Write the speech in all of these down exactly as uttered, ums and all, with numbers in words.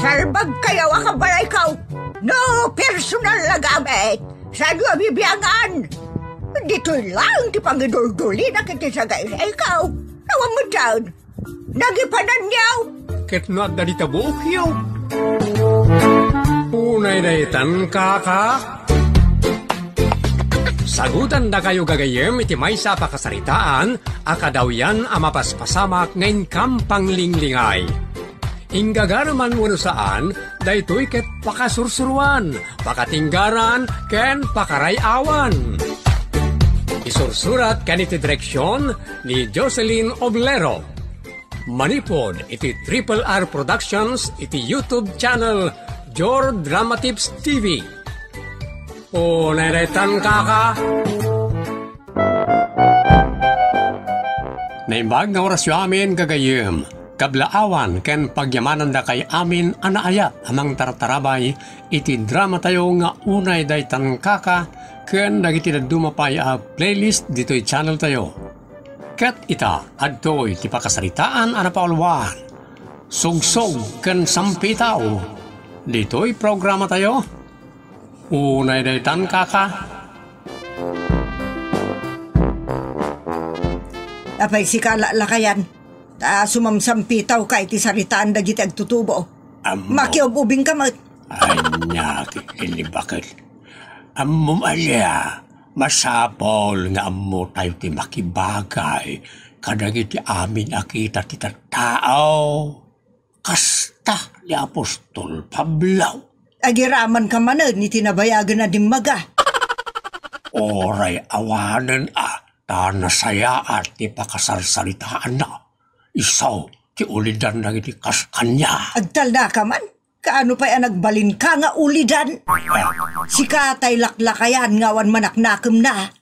Sarbag kayo a kabalayko. No personal a gamit, saan yo a bibiangan? Ditoy lang ti pangiduldulina iti sagayrayko. Awan met dayta. Nagipanan niyo. Ket no adda dita buokyo. Unay daytan, kaka. Sagutandakayo gagayyem iti maysa a pakasaritaan a kadawyan a mapaspasamak nga inkam panglinglingay. Inggagareman wenno saan, daytoy ket pakasursuroan, pakatinggaran, ken pakaray-awan. Isursurat ken iti direksion ni Jocelyn Oblero. Manipud iti Triple R Productions iti YouTube channel Jor Drama Tips T V. Unay daytan, kaka. Naimbag nga orasyo amin, gagayyem. Kablaawan ken pagyamanandakay amin a naayat a mangtartarabay iti dramatayo nga Unay Daytan, Kaka, ken dagiti dadduma pay a playlist ditoy channeltayo. Ket ita, adtoy ti pakasaritaan a napauluan, Sugsog ken Sampitaw, ditoy programatayo. Unay daytan, kaka. Apay, sika laklakayan, ta sumamsampitawka iti saritaan dagiti agtutubo. Ammo. Makiub-ubingka met. Ania ti ilibaket? Ammom, Alia, masapul nga ammotayo ti makibagay kadagiti amin a kita ti tattao. Kasta ni Apostol Pablo. Agiramanka manen iti nabayagen a dimmaga. Uray awanen a, ta nasayaat ti pakasarsaritaanna. Isu ti ulidan dagiti kas kaniak. Agtalnaka man? Kaano pay a nagbalinka nga ulidan? Sika tay laklakayan nga awan manaknakemna.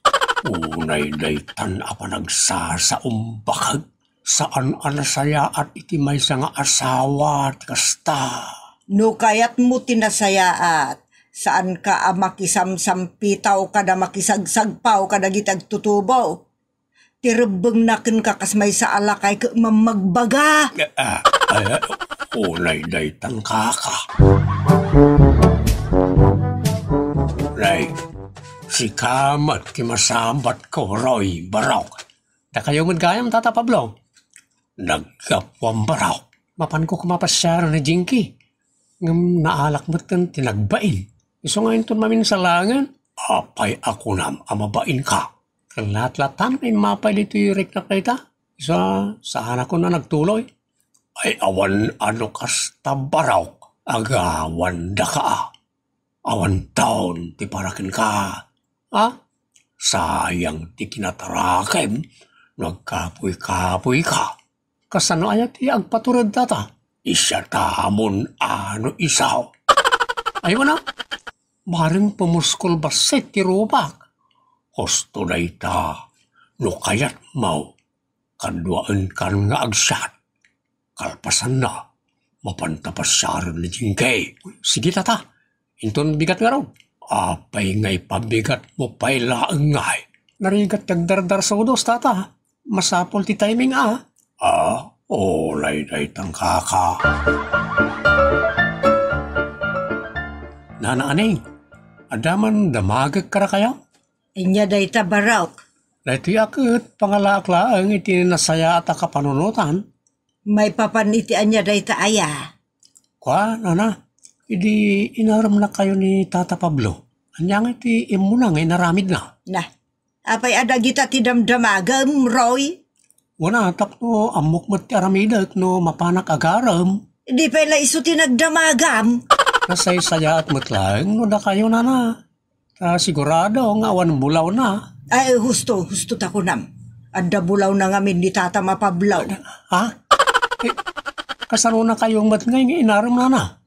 Unay daytan a panagsasaumbakek. Saan a nasayaat iti maysa nga asawa ti kasta. No kayatmo ti nasayaat, saanka a makisamsampiaw kada makisagsagpaw kadagiti agtutubo. Ti rebbengna kenka kas maysa a lakay ket mammagbaga. Ah, ah, ah, unay daytan, kaka. Nay, sika met ti masabatko, Roy, Barok. Dakayo met gayam, Tata Pablo. Naggapuam, Barok. Mapanko koma a pasiaren ni Jinky. Ngem naalak metten ti nagbain. Isu nga inton maminsan laengen. Apay a kunam a mabainka? Ket latlatam immapay ditoy riknak dayta. Isu a saanakon a nagtuloy. Ay, awan a no kasta, Barok, agawandaka a. Awan taon ti para kenka. Ah, sayang ti kinatarakem no agkapuy-kapuyka. Kasano aya ti agpatured, Tata? Isiatamon a no isu. Ay, wana, bareng pumuskol bassit ti rubak. Husto dayta, no kayatmo, kaduaenkan nga agsiat. Kalpasanna, mapanta pasiaren ni Jinky. Sige, Tata. Inton bigat ngarud. Apay nga ipabigatmo pay laeng ngay? Narigat ti agdardarsudos, Tata. Masapul ti timing a. Ah, unay daytan, kaka. Nana Aning, adda man damagek kadakayo? Ania dayta, Barok? Daytoy a ket pangalaak laeng iti nasayaat a kapanunotan. Maipapan iti ania dayta aya? Kua, nana, idi inaremnakayo ni Tata Pablo, ania ngay ti immuna nga inaramidna? Na, apay a dagita ti damdamagem, Roy? Wana, tapno ammok met ti aramidek no mapanak agarem. Di pay la isu ti nagdamagam. Nasaysayaat met laeng no dakayo, nana. Ta sigurado nga awan bulawna. Ay, husto, husto ta kunam. Adda bulawna ngamin ni Tata Mapablaw. Ha? Eh, kasanonakayo met ngay nga inarem, nana?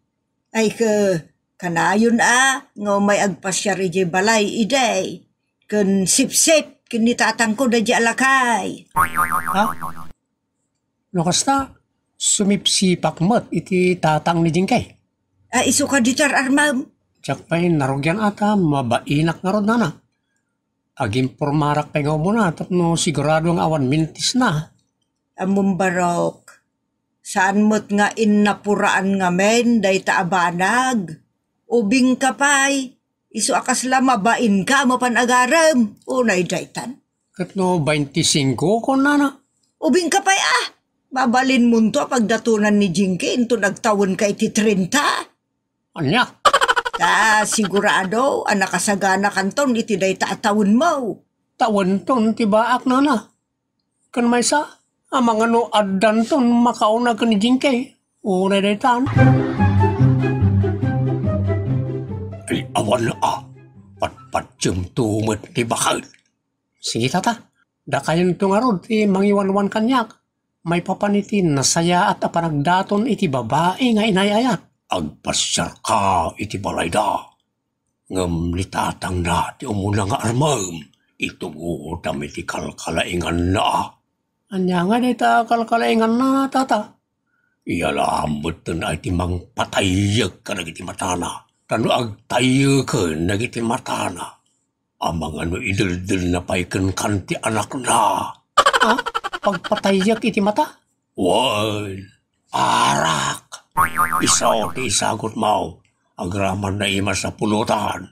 Ay, ke, kanayon a, nga umay agpasiar idiay balay, idi. Ken sipsip, ken ni tatangko, daydi a lakay. Ha? No kasta, sumipsipak met iti tatang ni Jinky. A, isu kadi ti ar-armam? Diak pay narugian a ta mabainak ngarud, nana. Agimpormarak pay nga umuna tapno sigurado nga awan mintisna. Ammom, Barok, Saan met nga innapuraan ngamin dayta a banag. Ubingka pay, isu a kasla mabainka a mapan agarem, unay daytan. Ket no baintisingko, kunana? Ubingka pay a, mabalinmonto a pagdatonan ni Jinky inton agtawenka iti trenta. Ania? Ta sigurado a nakasaganakanton iti dayta a tawenmo. Tawenton ti baak, nana. Ken maysa, amangan no addanton makauna ken ni Jinky. Unay daytan. Ay, awan a. Patpatiemto met ni baket. Sige, tata. Dakayonto ngarud ti mangiwanwan kaniak. Maipapan iti nasayaat a panagdaton iti babai nga inay-ayat. Agpasiarka iti balayda. Ngem ni tatangna ti umuna nga armem, itugodam iti kalkalainganna. Ania nga dayta kalkalainganna, tata? Iyalam metten a iti mangpatayyek kadagiti matana. Ta no agtayyeken dagiti matana, amangan no ideldelna pay kenkan ti anakna. Ha? Pagpatayyek iti mata? Wen, arak. Isu ti isagutmo. Agraman na imas a pulotan.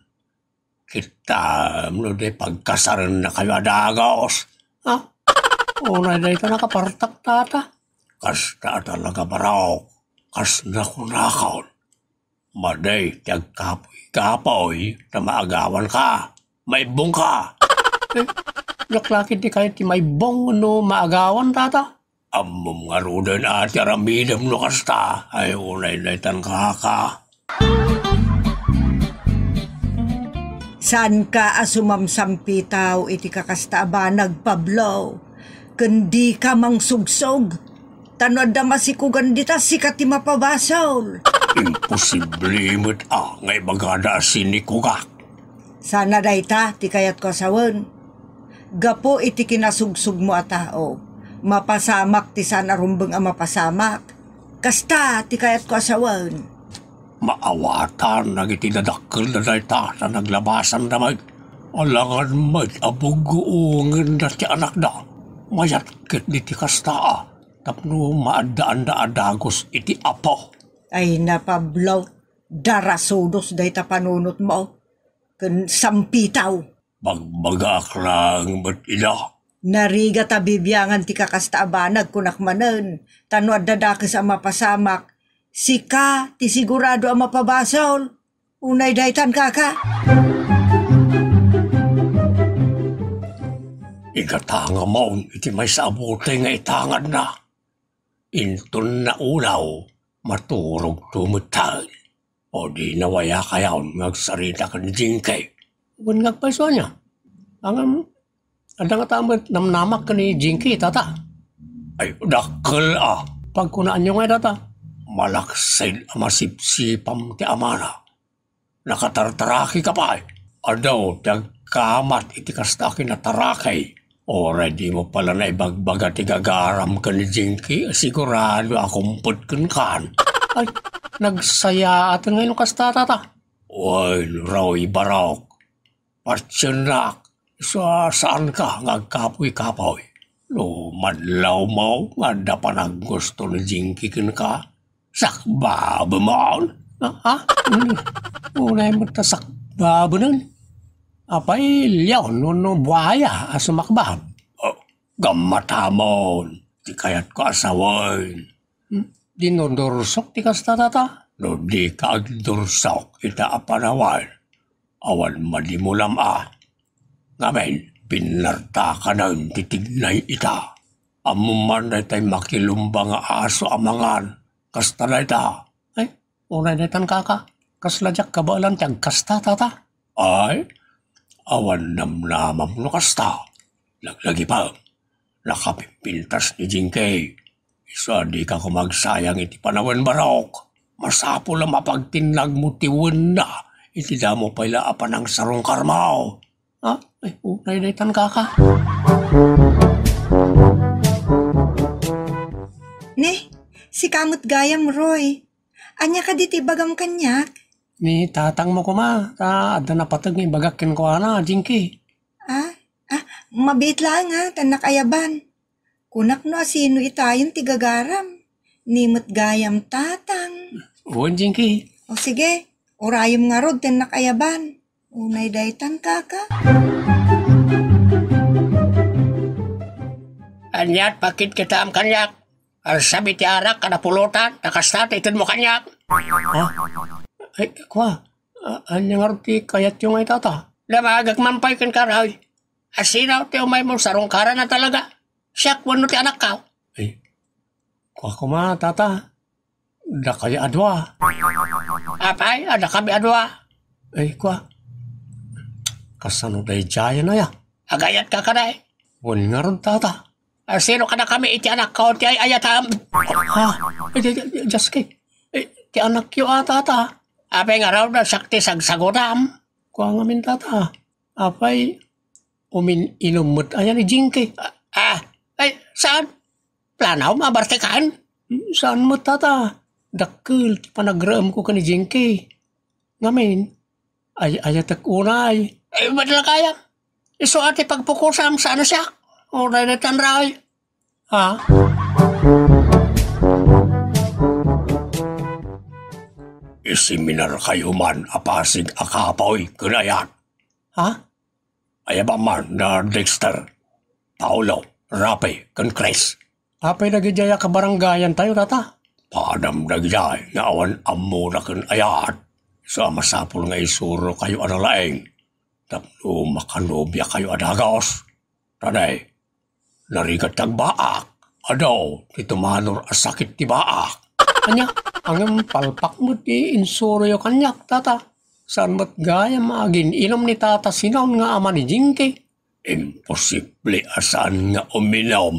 Kitam no di pagkasarennakayo a dagos. Ha? Unay dayta nakapartak, tata. Kasta a talaga, Barok. Kas nakunakon. Madi ti agkapuy-kapuy ta maagawanka. Maibbongka. Eh, diak la ketdi kayat ti maibbong no maagawan, tata. Ammom ngaruden a ti aramidem no kasta. Ay, unay daytan, kaka. Saanka a sumamsampitaw iti kakasta a banag, Pablo, ken dika mangsugsog. Ta no adda masikugan dita, sika ti mapabasol. Imposible met a nga ibagada a sinikugak. Saan a dayta ti kayatko a sawen. Gapu iti kinasugsogmo a tao, mapasamak ti saan a rumbeng a mapasamak. Kasta ti kayatko a sawen. Maawatan dagiti dadakkelda dayta ta naglabasanda met. Alangan met a buggoengenda ti anakda. Mayat ketdi ti kasta a tapno maaddaanda a dagus iti Apo. Ay na, Pablo, darasudos dayta panunotmo. Ken sampitaw. Bagbagaak laeng met ida. Narigat a bibiangan ti kakasta a banag, kunak manen, ta no adda dakes a mapasamak, sika ti sigurado a mapabasol. Unay daytan, kaka. Igatangamon iti maysa a bote nga itangadna. Inton naulaw, maturogto metten. O di nawayakayon nga agsarita ken ni Jinky. Wen nga agpayso ania? Ngem, adda ngata met namnamak ken ni Jinky, tata? Ay, dakkel a. Pagkunaanyo nga dayta, malaksid a masipsipam ti amana. Nakatartaraki ka pay. Adu ti agkamat iti kasta a kinataraki. Uray dimo pay la naibagbaga ti gagaram ken ni Jinky, sigurado a kumpet kenkan. Ay, nagsayaaten ngay no kasta, tata. Wen, Roy Barok. Patiennak, sa-, saanka nga agkapuy-kapuy. No madlawmo nga adda panaggusto ni Jinky kenka, sakbabemon? Ha? Ha? Hmm. Unay met ta sakbabenen. Apay, leon wenno buaya a sumakbab? Oh, gammatamon, ti kayatko a sawen. Hmm? Dinudursok ti kasta, tata? No dika agdursok ita a panawen, awan madimulam a. Ngamin, pinnartakanen ti tignay ita. Ammom man daytay makilumba nga aso a mangan. Kasta dayta. Ay, unay daytan, kaka. Kasla diak kabaelan ti agkasta, tata. Ay, awan namnamam no kasta. Laglagipem. Nakapimpintas ni Jinky. Isu a dika koma agsayang iti panawen, Barok. Masapul a mapagtinnagmo ti wenna iti damo pay la a panangsarungkarmo. Ha? Ay, unay daytan, kaka. Ne, sika met gayam, Roy. Ania kadi ti ibagam kaniak? Ni tatangmo koma, ta adda napateg nga ibagak kenkuana, Jinky. Ah? Ah, mabiit laeng, ha, ta nakayaban. Kunak no asino itayon ti gagaram. Ni met gayam, Tatang. Wen, Jinky. O sige, urayem ngarud ti annak ayaban. Unay daytan, kaka. Aniat pakit kita am kaniak. Arsam iti arak kada pulutan, ta kasta ti itedmo kaniak. Ha? Ay, kua, a-, ania ngarud ti kayatyo nga itata? Damagek man pay kenka, Roy. Asino ti umaymo, sarungkaran a talaga? Siak wenno ti anakko? Ay, kua koma, tata. Dakayo a dua. Apay, a dakami a dua? Ay, kua. Kasano daydiayen aya? Agayatka kadi? Wen ngarud, tata. Asino kadakami iti anakko ti ay-ayatam? Ha? Ay, di, di, di, Dios ki. Eh, ti anakyo a, tata. Apay ngarud a siak ti sagsagutam? Kua ngamin, tata. Apay, umin-inum met aya ni Jinky? Ah, ah, ay, saan? Planaw nga abartekan? Hmm, saan met, tata. Dakkel ti panagraemko ken ni Jinky. Ngamin, ay-ayatek unay. Ay, madala kaya. Isu a ti pagpukosam, saan a siak? Unay daytan, Roy. Ha? Isiminar kayo man a pasig a kapoy ken ayat. Ha? Ayabam man da Dexter, Paolo, Rapi, ken Chris. Apay dagidiay a kabarangayantayo, tata? Padam dagidiay nga awan ammona ken ayat. Isu a masapul nga isurokayo a nalaing tapno makanobiakayo a dagos. Tadi, narigat ti agbaak. Adu ti tumanor a sakit ti baak. Ania, ngem palpak met ti insuroyo kaniak, tata. Saan met gayam a agin-inum ni Tata Sinon nga ama ni Jinky? Imposible a saan nga uminum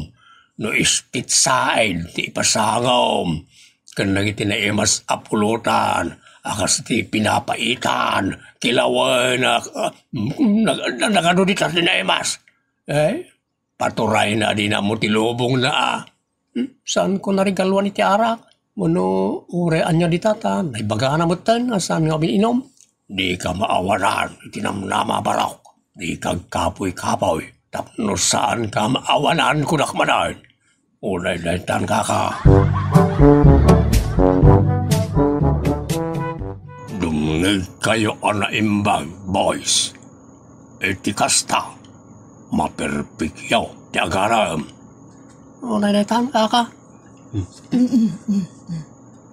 no ispitsaen ti ipasangom ken dagiti naimas a pulutan a kas ti pinapaitan, kilawen, a, a, nag-, nag-, nagaduditan ti naimas. Eh, paturayna a dina ammo ti lubongna a. Hmm, saanko narigaluan iti arak. Wenno uray ania dita ta naibagana metten a saan nga agin-inum. Dika maawanan iti namnama a barok. Dika agkapoy-kapoy tapno saanka maawanan, kunak manen. Unay daytan, kaka. Dumngegkayo a naimbag, boys. Iti kasta, maperpekyo ti agarem. Unay daytan, kaka.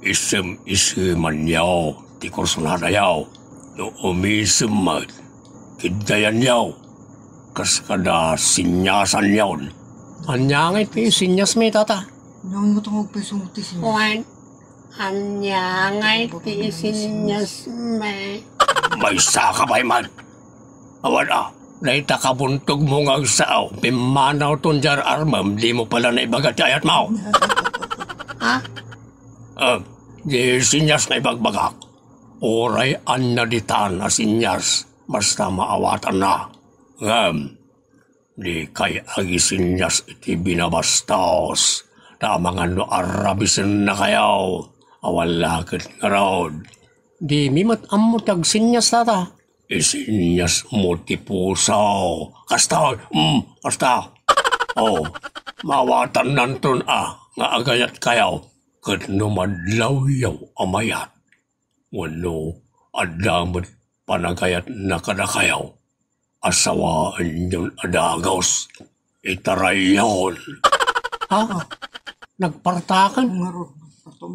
Isem-isemanyo ti kursunadayo. No umisem met, kiddayanyo kas kada sinyasanyon. Ania ngay ti sinyasmi, tata? Ania ngay ti sinyasmi? Wen, ania ngay ti sinyasmi? Maysaka pay man. Awan a, dayta kabuntogmo nga agsao, pimmanawton diay ar-armem, dimo pay la naibaga ti ayatmo. Ha? Ah, di sinyas nga ibagbagak. Uray ania ditan a sinyas, basta maawatanna. Ngem, dikay agisinyas iti binabastos, ta amangan no arrabisennakayo, awan la ket ngarud. Dimi met ammo ti agsinyas, tata. Isinyasmo ti puso. Kasta, mm, kasta. Oh, maawatannanton a nga agayatkayo ket no madlawyo a mayat. Wenno adda met panagayatna kadakayo, asawaenyon a dagus, itarayon. Ha? Nagpartaken?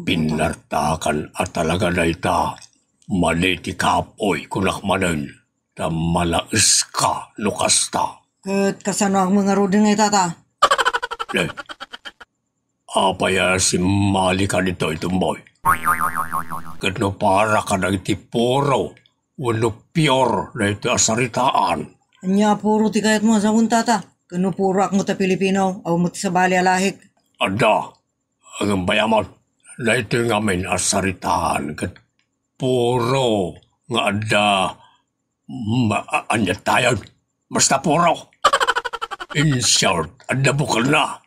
Pinnartakan a talaga dayta. Madi ti kapoy, kunak manen, ta malaeska no kasta. Ket kasanoak met ngaruden nga itata? Eh, Apay a simmalika ditoy, Tumboy? Ket no para kadagiti puro wenno pior daytoy a saritaan? Ania a puro ti kayatmo a sawen, tata? Ket no puroak met a Pilipino, awan met ti sabali a lahik. Adda, agem bayamon. Daytoy ngamin a saritaan ket puro nga adda, ma-, a-, ania tayon? Basta puro. In short, adda bukelna.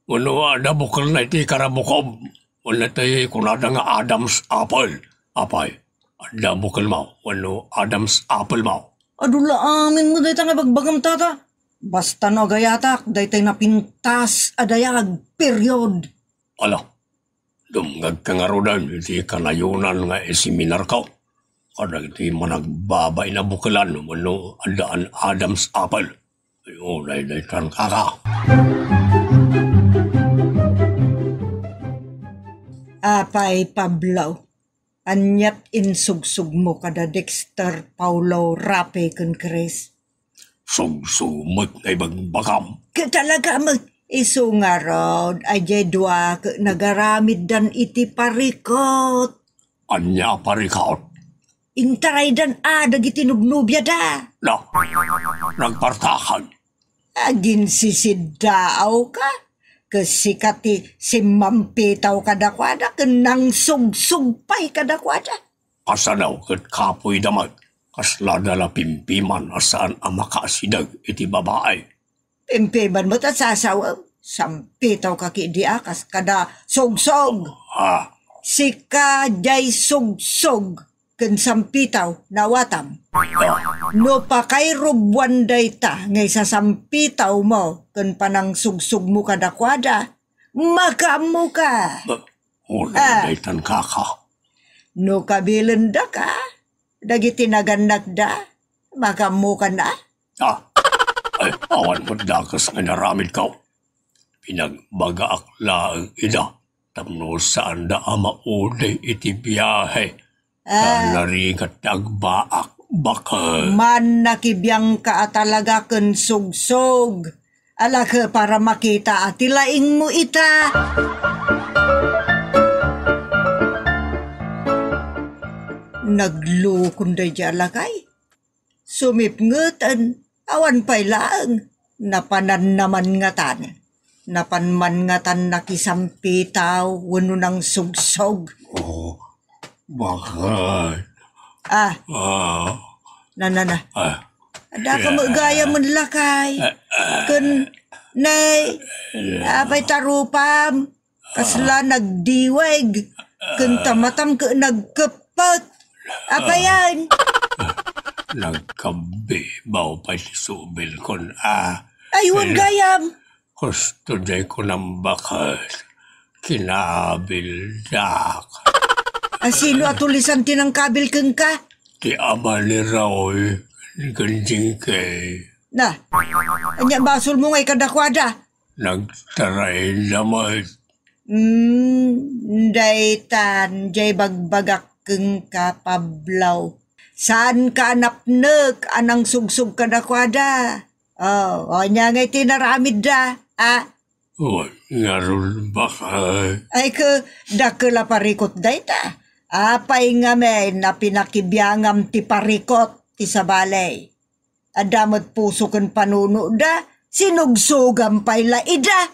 Wenno adda bukelna iti karabukom. Wenno ti kunada nga Adam's apple. Apay, adda bukelmo wenno Adam's apple mo? Adu la amin met dayta nga ibagbagam, tata. Basta no agayatak, daytay napintas a dayag, period. Ala, Dumngegka ngaruden iti kanayonan nga iseminarko kadagiti managbabain a bukelan wenno addaan Adam's apple. Ay, unay daytan, kaka. Apay, Pablo, aniat insugsugmo kada Dexter, Paulo, Rafe, ken Chris? Sugsug met nga ibagbagam. Ket talaga met, isu ngarud, a diay dua ket nagaramiddan iti parikot. Ania a parikot? Intaraydan a dagiti nobnobiada. Na, nagpartakan. Aginsisidaawka? Ket sika ti simmampitaw kadakuada ken nangsugsug pay kadakuada. Kasano ket kapoyda met? Kaslada la pimpiman a saan a makaasideg iti babai. Pimpiman met a sasawem. Sampitawka ketdi a kas kada sugsug. Ah. Sika diay sugsug ken sampitaw, naawatam. Ah. No pakairubbuan dayta nga isasampitawmo ken panangsugsugmo kadakuada, makaammoka. Ba, unay Ah. daytan, kaka. No kabilendaka dagiti nagannakda, makaammokan a? Ah, ay, awan met dakes nga inaramidko. Pinagbagaak laeng ida tapno saanda a maudi iti biahe. Ah. Ta narigat ti agbaak, baket. Mannakibiangka a talaga ken sugsug. Alake para makita a ti laingmo ita. Naglukon daydi a lakay. Sumipngeten, awan pay laeng. Napanan naman ngatan. Napan man ngatan nakisampitaw wenno nangsugsog. Oh, bakit? Ah. Ah. Na, na, na. Ah. Adda ka met gayam lakay. Ah, ah. Ken, nay, apay tarupam? Kasla nagdiweg. Ken ta matam ket nagkeppet. Apayan? Nagkabibaw pay ti subilkon, ah. Ay, wen gayam. Kusto diay kunam baket. Kinabildak. A, sino a tulisan ti nangkabil kenka? Ti ama ni Raul ken Jinky. Na, ania basolmo nga ikadakuada? Nagtarayda met. Hmm, daytan, diay bagbagak kenka, Pablo. Saanka a napnek a nangsugsog kadakuada? Oh, ania ngay ti naramidda, a? Wen ngarud, baket. Ay, ket, dakkel a parikot dayta. Apay ngamin a pinakibiangam ti parikot ti sabali? Adda met puso ken panunoda, sinugsogam pay la ida.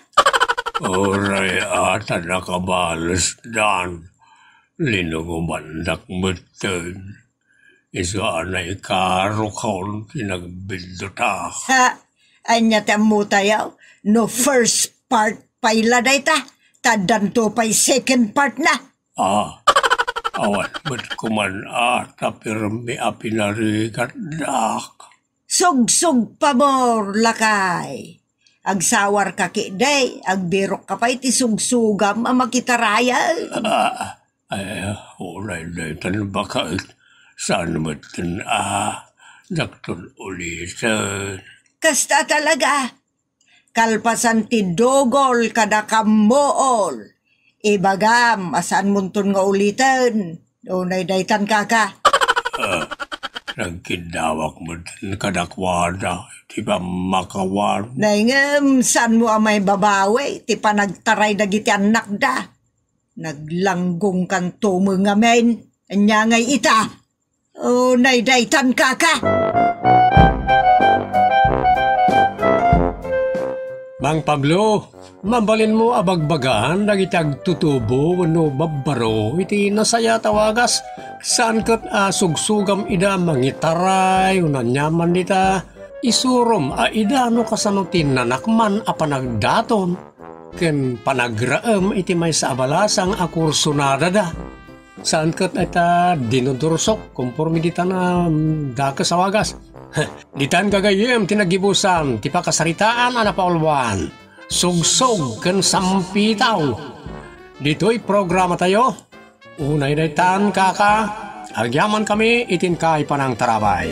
Uray a ta nakabalesdan, linugomandak metten. Isu a naikarukon ti nagbiddutak. Ha? Ania ti ammotayo? No first part pay la dayta, ta addanto pay second part na. Ah, awan met koman a ta pirmi a pinarigatdak. Sugsog pamor, lakay. Agsawarka ketdi, agbirokka pay ti sugsogam a makitarayan. Ah, ay, unay daytan, baket. Saan metten a dakton uliten. Kasta talaga. Kalpasan ti dugol kada kammuol, ibagam a saanmonton nga uliten. Unay daytan, kaka. Ah, nagkiddawak metten kadakuada iti pammakawan. Nay, ngem saanmo a maibabawi ti panagtaray dagiti annakda? Naglanggongkanto met ngamin. Ania ngay ita? Unay daytan, kaka. Mang Pablo, mabalinmo a bagbagaan dagiti agtutubo wenno babbaro iti nasayaat a wagas. Saan ket a sugsogam ida mangitaray wenno aniaman dita. Isurom a ida no kasano ti nanakman a panagdaton ken panagraem iti maysa a balasang a kursunadada. Saan ket a ta dinudursok konforme dita nga, mm, dakes a wagas. Ditan gagayyem ti naggibusan ti pakasaritaan a napauluan, sugsog ken sampitaw. Ditoy programatayo, unay daytan, kaka, agyamankami iti inka a panangtarabay.